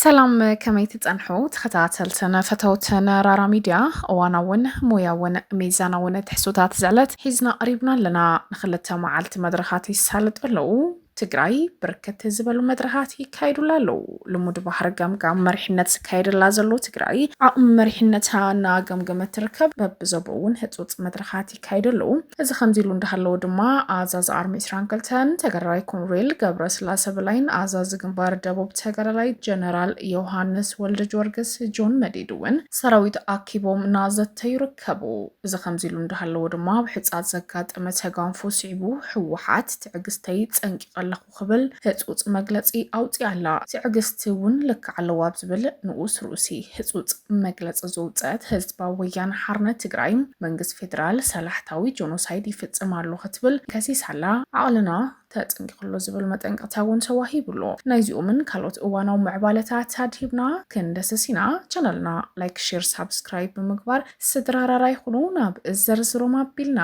ሰላም፣ ከመይ ትጸንሑ ተኸታተልትን ፈተውትን ራራ ሚድያ? እዋናውን ሞያውን ሚዛናውን ትሕዝቶታት ዝዕለት ሒዝና ቀሪብና ኣለና። ንኽልተ መዓልቲ መድረኻት ይሳለጡ ኣለዉ። ትግራይ ብርክት ዝበሉ መድረኻት ይካየዱላ ኣለዉ። ልሙድ ባህሪ ገምጋም መሪሕነት ዝካየደላ ዘሎ ትግራይ፣ ዓቕሚ መሪሕነታ እናገምገመት ትርከብ። በብዞባኡ እውን ህጹጽ መድረኻት ይካየዱ ኣለዉ። እዚ ከምዚ ኢሉ እንዳሃለወ ድማ፣ ኣዛዚ ኣርሚ ዕስራን ክልተን ተጋዳላይ ኮሎኔል ገብረስላሰ በላይን ኣዛዚ ግንባር ደቡብ ተጋዳላይ ጀነራል ዮሃንስ ወልደጀወርግስ ጆን መዲድ እውን ሰራዊት ኣኪቦም እናዘተዩ ይርከቡ። እዚ ከምዚ ኢሉ እንዳሃለወ ድማ፣ ኣብ ሕጻጽ ዘጋጠመ ተጋንፎ ስዒቡ፣ ህወሓት ትዕግስተይ ጸንቂቐ ኣለኹ ክብል ህጹጽ መግለጺ ኣውጺኣ ኣላ። ትዕግስቲ እውን ልክዕ ኣለዋ ኣብ ዝብል ንኡስ ርእሲ ህጹጽ መግለጺ ዘውጸአት ህዝባዊ ወያነ ሓርነት ትግራይ፣ መንግስቲ ፌደራል ሰላሕታዊ ጆኖሳይድ ይፍጽም ኣሎ ክትብል ከሲሳ ኣላ። ዓቕልና ተጸንቂቑ ኣሎ ዝብል መጠንቀቕታ እውን ተዋሂቡ ኣሎ። ናይዚኦምን ካልኦት እዋናዊ ምዕባለታት ኣድሂብና ክንደስስ ኢና። ቻነልና ላይክ፣ ሼር፣ ሳብስክራይብ ብምግባር ስድራ ራራ ይኹኑ። ናብ ዝርዝሮም ኣቢልና።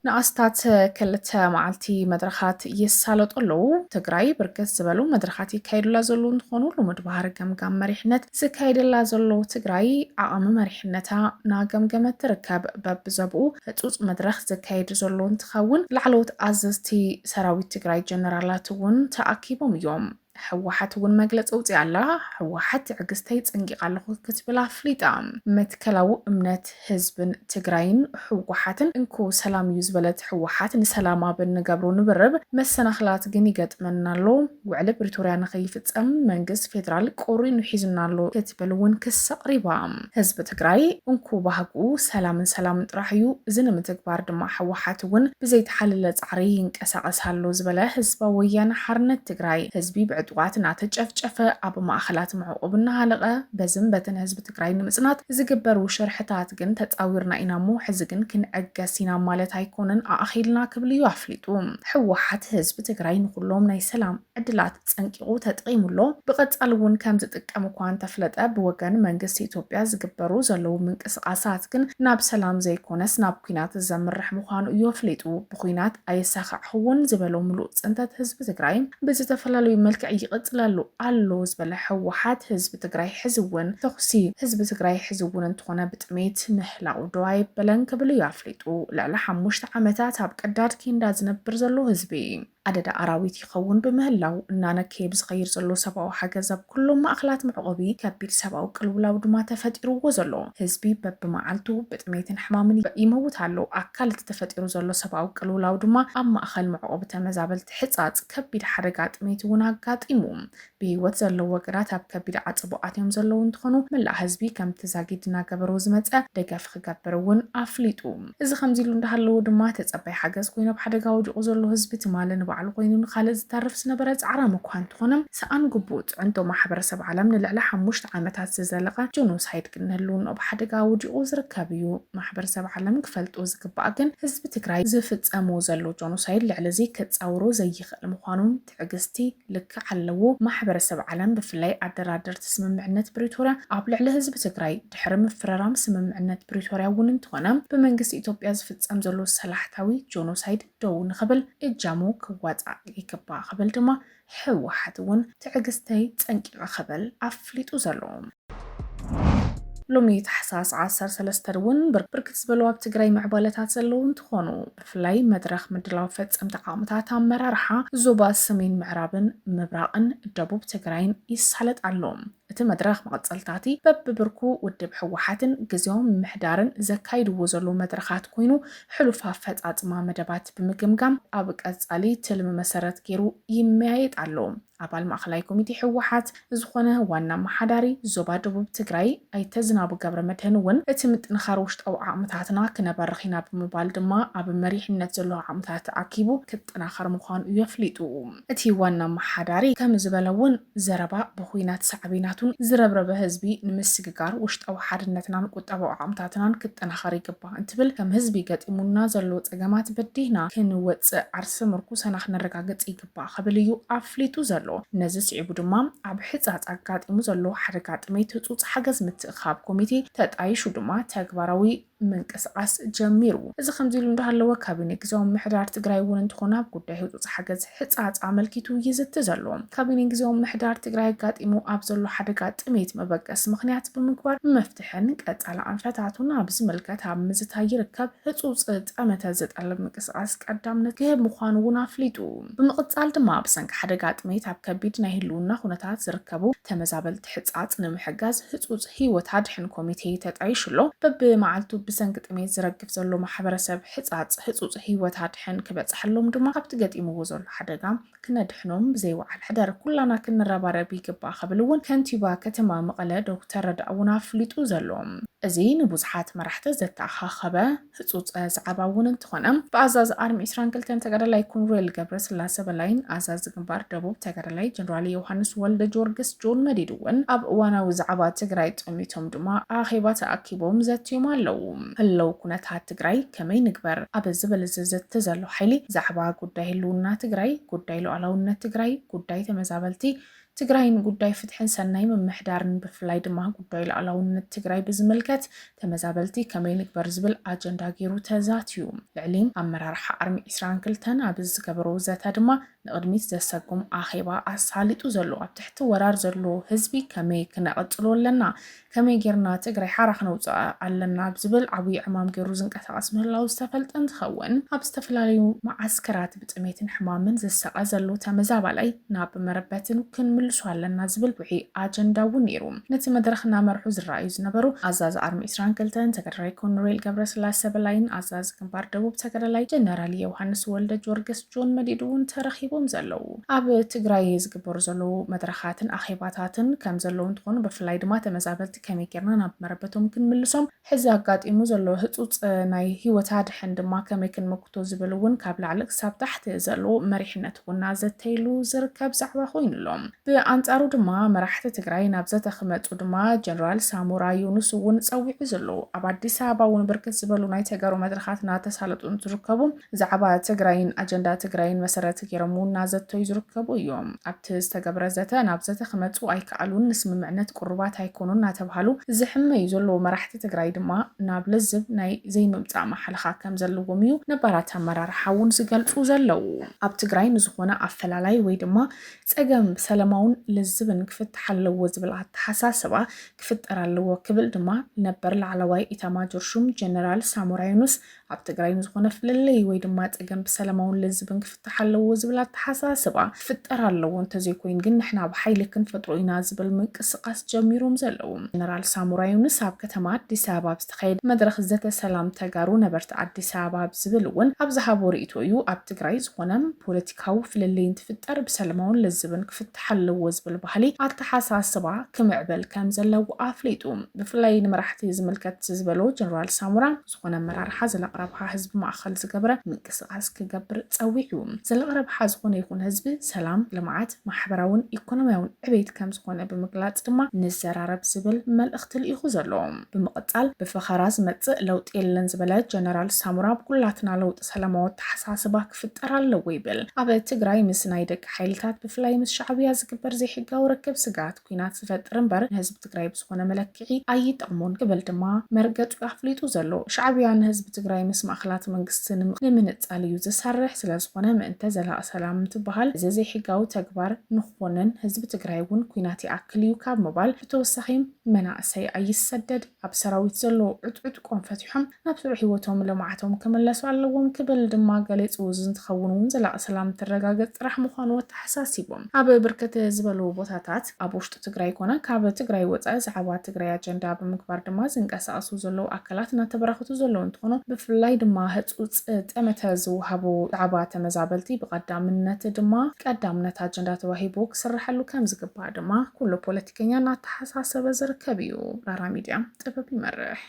ንኣስታት ክልተ መዓልቲ መድረኻት ይሳለጡ ኣለዉ። ትግራይ ብርክት ዝበሉ መድረኻት ይካየዱላ ዘለዉ እንትኾኑ፣ ልሙድ ባህሪ ገምጋም መሪሕነት ዝካየደላ ዘሎ ትግራይ፣ ዓቕሚ መሪሕነታ እናገምገመት ትርከብ። በብዘብኡ ህጹጽ መድረኽ ዝካየድ ዘሎ እንትኸውን፣ ላዕለዎት ኣዘዝቲ ሰራዊት ትግራይ ጀነራላት እውን ተኣኪቦም እዮም። ህወሓት እውን መግለፂ ኣውፂኣ ኣላ። ህወሓት ትዕግስተይ ፀንቂቓ ኣለኹ ክትብል ኣፍሊጣ። መትከላዊ እምነት ህዝብን ትግራይን ህወሓትን እንኮ ሰላም እዩ ዝበለት ህወሓት፣ ንሰላም ኣብ እንገብሮ ንብርብ መሰናኽላት ግን ይገጥመና ኣሎ። ውዕሊ ፕሪቶርያ ንኸይፍፀም መንግስቲ ፌደራል ቆሪኑ ሒዙና ኣሎ ክትብል እውን ክሲ ኣቕሪባ። ህዝቢ ትግራይ እንኮ ባህጉ ሰላምን ሰላምን ጥራሕ እዩ። እዚ ንምትግባር ድማ ህወሓት እውን ብዘይተሓለለ ፃዕሪ ይንቀሳቐስ ኣሎ ዝበለ ህዝባዊ ወያነ ሓርነት ትግራይ፣ ህዝቢ ብዕጡቓት እናተጨፍጨፈ፣ ኣብ ማእኸላት መዕቆቢ እናሃለቐ፣ በዝን በትን ህዝቢ ትግራይ ንምፅናት ዝግበሩ ሽርሕታት ግን ተፃዊርና ኢና እሞ፣ ሕዚ ግን ክንዕገስ ኢና ማለት ኣይኮነን፣ ኣእኺልና ክብል እዩ ኣፍሊጡ። ህወሓት ህዝቢ ትግራይ ንኩሎም ናይ ሰላም ዕድላት ፀንቂቑ ተጠቒሙ ኣሎ። ብቐፃሊ እውን ከም ዝጥቀም እኳ እንተፍለጠ፣ ብወገን መንግስቲ ኢትዮጵያ ዝግበሩ ዘለዉ ምንቅስቓሳት ግን ናብ ሰላም ዘይኮነስ ናብ ኲናት ዘምርሕ ምዃኑ እዩ ኣፍሊጡ። ብኲናት ኣይሳኻዕኹውን ዝበሎ ምሉእ ፅንተት ህዝቢ ትግራይ ብዝተፈላለዩ መልክዕ ይቕፅለሉ ኣሎ ዝበለ ህወሓት፣ ህዝቢ ትግራይ ሕዚ እውን ተኹሲ፣ ህዝቢ ትግራይ ሕዚ እውን እንተኾነ ብጥሜት ምህላቑ ዶ ኣይበለን ክብል እዩ ኣፍሊጡ። ልዕሊ ሓሙሽተ ዓመታት ኣብ ቀዳድ ኬንዳ ዝነብር ዘሎ ህዝቢ ኣደዳ ኣራዊት ይኸውን ብምህላው፣ እናነከየ ብዝኸይድ ዘሎ ሰብኣዊ ሓገዝ ኣብ ኩሎም ማእኸላት መዕቆቢ ከቢድ ሰብኣዊ ቅልውላው ድማ ተፈጢርዎ ዘሎ። ህዝቢ በብመዓልቱ ብጥሜትን ሕማምን ይመውት ኣሎ። ኣካል እቲ ተፈጢሩ ዘሎ ሰብኣዊ ቅልውላው ድማ ኣብ ማእኸል መዕቆቢ ተመዛበልቲ ሕፃፅ ከቢድ ሓደጋ ጥሜት እውን ኣጋጢሙ። ብህይወት ዘለዉ ወገናት ኣብ ከቢድ ዓፀቦ ኣትዮም ዘለዉ እንትኾኑ፣ መላእ ህዝቢ ከምቲ ዛጊድ እናገበሮ ዝመፀ ደገፍ ክገብር እውን ኣፍሊጡ። እዚ ከምዚ ኢሉ እንዳሃለወ ድማ፣ ተጸባይ ሓገዝ ኮይኑ ኣብ ሓደጋ ወዲቑ ዘሎ ህዝቢ ትማሊ ንባዕሉ ኮይኑ ንኻልእ ዝተርፍ ዝነበረ ጻዕራም እኳ እንተኾነ፣ ሰኣን ግቡእ ጽዕንቶ ማሕበረሰብ ዓለም ንልዕሊ ሓሙሽተ ዓመታት ዝዘለቐ ጆኖሳይድ ግን ንህልውናኡ ኣብ ሓደጋ ወዲቑ ዝርከብ እዩ። ማሕበረሰብ ዓለም ክፈልጦ ዝግባእ ግን ህዝቢ ትግራይ ዝፍጸሞ ዘሎ ጆኖሳይድ ልዕሊ እዚ ክጻውሮ ዘይኽእል ምዃኑን ትዕግስቲ ልክዕ ኣለዎ። ማሕበረሰብ ዓለም ብፍላይ ኣደራደርቲ ስምምዕነት ፕሪቶርያ ኣብ ልዕሊ ህዝቢ ትግራይ ድሕሪ ምፍርራም ስምምዕነት ፕሪቶርያ እውን እንተኾነ ብመንግስቲ ኢትዮጵያ ዝፍጸም ዘሎ ሰላሕታዊ ጆኖሳይድ ደው ንኽብል እጃሙ ክዋፃእ ይግባእ ክብል ድማ ህወሓት እውን ትዕግስተይ ፀንቂቐ ክብል ኣፍሊጡ ዘሎ። ሎሚ ታሕሳስ ዓሰርተ ሰለስተ እውን ብር-፣ ብርክት ዝበሉ ኣብ ትግራይ ምዕባለታት ዘለዉ እንትኾኑ፣ ብፍላይ መድረኽ ምድላው ፈጸምቲ ዓቕምታት ኣመራርሓ ዞባ ሰሜን ምዕራብን ምብራቕን ደቡብ ትግራይን ይሳለጥ ኣሎ። እቲ መድረኽ መቐጸልታቲ በብብርኩ ውድብ ህወሓትን ግዝያዊ ምምሕዳርን ዘካይድዎ ዘለዉ መድረኻት ኮይኑ፣ ሕሉፍ ኣፈጻጽማ መደባት ብምግምጋም ኣብ ቀጻሊ ትልሚ መሰረት ገይሩ ይመያየጥ ኣሎ። ኣባል ማእኸላይ ኮሚቴ ህወሓት ዝኾነ ዋና ኣመሓዳሪ ዞባ ደቡብ ትግራይ ኣይተ ዝናቡ ገብረ መድህን እውን፣ እቲ ምጥንኻር ውሽጣዊ ዓቕምታትና ክነበርኽ ኢና ብምባል ድማ፣ ኣብ መሪሕነት ዘሎ ዓቕምታት ተኣኪቡ ክጠናኸር ምዃኑ እዩ ኣፍሊጡ። እቲ ዋና ኣመሓዳሪ ከም ዝበለ እውን፣ ዘረባ ብኹናት ሳዕቤናቱን ዝረብረበ ህዝቢ ንምስግጋር ውሽጣዊ ሓድነትናን ቁጠባዊ ዓቕምታትናን ክጠናኸር ይግባእ እንትብል፣ ከም ህዝቢ ገጢሙና ዘሎ ፀገማት በዲህና ክንወፅእ ዓርሰ ምርኩስና ክነረጋግፅ ይግባእ ክብል እዩ ኣፍሊጡ ዘሎ። ነዚ ስዒቡ ድማ ኣብ ሕፃፅ ኣጋጢሙ ዘሎ ሓደጋ ጥሜት ህፁፅ ሓገዝ ምትእኻብ ኮሚቴ ተጣይሹ ድማ ተግባራዊ ምንቅስቃስ ጀሚሩ። እዚ ከምዚ ኢሉ እንዳሃለወ፣ ካቢኔ ግዝያዊ ምምሕዳር ትግራይ እውን እንተኾነ ኣብ ጉዳይ ህፁፅ ሓገዝ ሕፃፅ ኣመልኪቱ ይዝቲ ዘሎ። ካቢኔ ግዝያዊ ምምሕዳር ትግራይ ኣጋጢሙ ኣብ ዘሎ ሓደጋ ጥሜት መበገሲ ምኽንያት ብምግባር መፍትሕን ቀፃሊ ኣንፈታቱን ኣብ ዝምልከት ኣብ ምዝታይ ይርከብ። ህፁፅ ጠመተ ዝጠልብ ምንቅስቃስ ቀዳምነት ክህብ ምዃኑ እውን ኣፍሊጡ። ብምቕፃል ድማ ብሰንኪ ሓደጋ ጥሜት ኣብ ከቢድ ናይ ህልውና ኩነታት ዝርከቡ ተመዛበልቲ ሕፃፅ ንምሕጋዝ ህፁፅ ህይወት ኣድሕን ኮሚቴ ተጣይሹ ኣሎ። በብመዓልቱ ብሰንኪ ጥሜት ዝረግፍ ዘሎ ማሕበረሰብ ሕፃፅ ህፁፅ ህይወት ኣድሕን ክበፅሐሎም ድማ ካብቲ ገጢምዎ ዘሎ ሓደጋ ክነድሕኖም ብዘይወዓል ሕደር ኩላና ክንረባረብ ይግባእ ክብል እውን ከንቲባ ከተማ መቐለ ዶክተር ረዳእ እውን ኣፍሊጡ ዘሎ። እዚ ንብዙሓት መራሕቲ ዘተኣኻኸበ ህፁፅ ዛዕባ እውን እንትኾነ፣ ብኣዛዚ ኣርሚ ዕስራን ክልተን ተጋዳላይ ኮንሬል ገብረስላሰ በላይን ኣዛዚ ግንባር ደቡብ ተጋዳላይ ጀነራል ዮሃንስ ወልደ ጊዮርጊስ ጆን መዲድ እውን ኣብ እዋናዊ ዛዕባ ትግራይ ጠሚቶም ድማ ኣኼባ ተኣኪቦም ዘትዮም ኣለዉ። ህለው ኩነታት ትግራይ ከመይ ንግበር ኣብ ዝብል ዝዝቲ ዘሎ ሓይሊ ዛዕባ ጉዳይ ህልውና ትግራይ፣ ጉዳይ ሉዓላውነት ትግራይ፣ ጉዳይ ተመዛበልቲ ትግራይን ጉዳይ ፍትሕን ሰናይ ምምሕዳርን ብፍላይ ድማ ጉዳይ ሉዓላውነት ትግራይ ብዝምልከት ተመዛበልቲ ከመይ ንግበር ዝብል ኣጀንዳ ገይሩ ተዛትዩ። ልዕሊ ኣመራርሓ ኣርሚ ዕስራን ክልተን ኣብ ዝገበሮ ዘተ ድማ ንቕድሚት ዘሰጉም ኣኼባ ኣሳሊጡ ዘሎ ኣብ ትሕቲ ወራር ዘሎ ህዝቢ ከመይ ክነቐጽሎ ኣለና፣ ከመይ ጌርና ትግራይ ሓራ ክነውፅኣ ኣለና ኣብ ዝብል ዓብዪ ዕማም ገይሩ ዝንቀሳቐስ ምህላው ዝተፈልጠ እንትኸውን፣ ኣብ ዝተፈላለዩ መዓስከራት ብጥሜትን ሕማምን ዝሰቐ ዘሎ ተመዛባላይ ናብ መረበትን ክንምልሶ ኣለና ዝብል ውዑይ ኣጀንዳ እውን ነይሩ። ነቲ መድረኽ እናመርሑ ዝረኣዩ ዝነበሩ ኣዛዚ ኣርሚ ዕስራን ክልተን ተጋዳላይ ኮሎኔል ገብረስላሰ በላይን ኣዛዚ ግንባር ደቡብ ተጋዳላይ ጀነራል ዮሃንስ ወልደ ጊዮርጊስ ጆን መዲድ እውን ተረኺቦም ዘለዉ። ኣብ ትግራይ ዝግበሩ ዘለዉ መድረኻትን ኣኼባታትን ከም ዘለዉ እንትኾኑ፣ ብፍላይ ድማ ተመዛበልቲ ከመይ ጌርና ናብ መረበቶም ክንምልሶም፣ ሕዚ ኣጋጢሙ ዘሎ ህፁፅ ናይ ህይወት ኣድሕን ድማ ከመይ ክንመክቶ ዝብል እውን ካብ ላዕሊ ክሳብ ታሕቲ ዘሎ መሪሕነት እውን እናዘተይሉ ዝርከብ ዛዕባ ኮይኑ ኣሎ። ብኣንፃሩ ድማ መራሕቲ ትግራይ ናብ ዘተ ክመፁ ድማ ጀነራል ሳሞራ ዩኑስ እውን ፀዊዑ ዘሎ። ኣብ ኣዲስ ኣበባ እውን ብርክት ዝበሉ ናይ ተጋሩ መድረኻት እናተሳለጡ እንትርከቡ፣ ዛዕባ ትግራይን ኣጀንዳ ትግራይን መሰረት ገይሮም እውን እናዘተዩ ዝርከቡ እዮም። ኣብቲ ዝተገብረ ዘተ ናብ ዘተ ክመፁ ኣይከኣሉን፣ ንስምምዕነት ቅሩባት ኣይኮኑን እናተብሃሉ ዝሕመዩ ዘለዉ መራሕቲ ትግራይ ድማ ናብ ልዝብ ናይ ዘይምምፃእ ማሕለኻ ከም ዘለዎም እዩ ነባራት ኣመራርሓ እውን ዝገልፁ ዘለዉ። ኣብ ትግራይ ንዝኾነ ኣፈላላይ ወይ ድማ ፀገም ብሰላማውን ልዝብን ክፍታሕ ኣለዎ ዝብል ኣተሓሳስባ ክፍጠር ኣለዎ ክብል ድማ ነበር ላዕለዋይ ኢታማጆር ሹም ጀነራል ሳሞራ ዩኑስ ኣብ ትግራይ ንዝኾነ ፍልልይ ወይ ድማ ፀገም ብሰላማውን ልዝብን ክፍታሕ ኣለዎ ዝብል ኣተሓሳስባ ክፍጠር ኣለዎ፣ እንተዘይኮይኑ ግን ንሕና ብሓይሊ ክንፈጥሮ ኢና ዝብል ምንቅስቃስ ጀሚሮም ዘለዉ። ጀነራል ሳሞራ ዩኑስ ኣብ ከተማ ኣዲስ ኣበባ ኣብ ዝተኻየደ መድረኽ ዘተ ሰላም ተጋሩ ነበርቲ ኣዲስ ኣበባ ኣብ ዝብል እውን ኣብ ዝሃቦ ርእይቶ እዩ። ኣብ ትግራይ ዝኾነ ፖለቲካዊ ፍልልይ እንትፍጠር ብሰላማውን ልዝብን ክፍታሕ ኣለዎ ዝብል ባህሊ ኣተሓሳስባ ክምዕብል ከም ዘለዎ ኣፍሊጡ። ብፍላይ ንመራሕቲ ዝምልከት ዝበሎ ጀነራል ሳሞራ፣ ዝኾነ ኣመራርሓ ዘለቕረብሓ ህዝቢ ማእኸል ዝገበረ ምንቅስቃስ ክገብር ፀዊዑ። ዘለቕረብሓ ዝኾነ ይኹን ህዝቢ ሰላም፣ ልምዓት፣ ማሕበራውን ኢኮኖሚያውን ዕቤት ከም ዝኾነ ብምግላፅ ድማ ንዘራረብ ዝብል መልእኽቲ ልኢኹ ዘሎ። ብምቕፃል ብፈኸራ ዝመፅእ ለውጢ የለን ዝበለ ጀነራል ሳሞራ፣ ብኩላትና ለውጢ ሰላማዊ ኣተሓሳስባ ክፍጠር ኣለዎ ይብል። ኣብ ትግራይ ምስ ናይ ደቂ ሓይልታት ብፍላይ ምስ ሻዕብያ ዝግበር ዘይሕጋዊ ርክብ ስግኣት ኲናት ዝፈጥር እምበር ንህዝቢ ትግራይ ብዝኾነ መለክዒ ኣይጠቕሞን ክብል ድማ መርገጹ ኣፍሊጡ ዘሎ። ሻዕብያ ንህዝቢ ትግራይ ምስ ማእኸላት መንግስቲ ንም-፣ ንምንጻል እዩ ዝሰርሕ። ስለዝኾነ ምእንተ ዘላቒ ሰላም እንትበሃል እዚ ዘይሕጋዊ ተግባር ንኾንን ህዝቢ ትግራይ እውን ኲናት ይኣክል እዩ ካብ ምባል ብተወሳኺ መናእሰይ ኣይሰደድ፣ ኣብ ሰራዊት ዘሎ ዕጥዕጥ ቆም ፈቲሖም ናብ ስሩዕ ህይወቶም ልምዓቶም ክምለሱ ኣለዎም ክብል ድማ ገሊጹ። እዚ እንትኸውን እውን ዘላቒ ሰላም እንትረጋገጽ ጥራሕ ምዃኑ ኣተሓሳሲቦም። ኣብ ብርክት ዝበሉ ቦታታት ኣብ ውሽጢ ትግራይ ኮነ ካብ ትግራይ ወፃኢ ዛዕባ ትግራይ ኣጀንዳ ብምግባር ድማ ዝንቀሳቐሱ ዘለዉ ኣካላት እናተበራኸቱ ዘለዉ እንትኾኑ፣ ብፍላይ ድማ ህፁፅ ጠመተ ዝወሃቡ ዛዕባ ተመዛበልቲ ብቐዳምነት ድማ ቀዳምነት ኣጀንዳ ተዋሂቡ ክስርሐሉ ከም ዝግባእ ድማ ኩሉ ፖለቲከኛ እናተሓሳሰበ ዝርከብ እዩ። ራራ ሚድያ፣ ጥበብ ይመርሕ።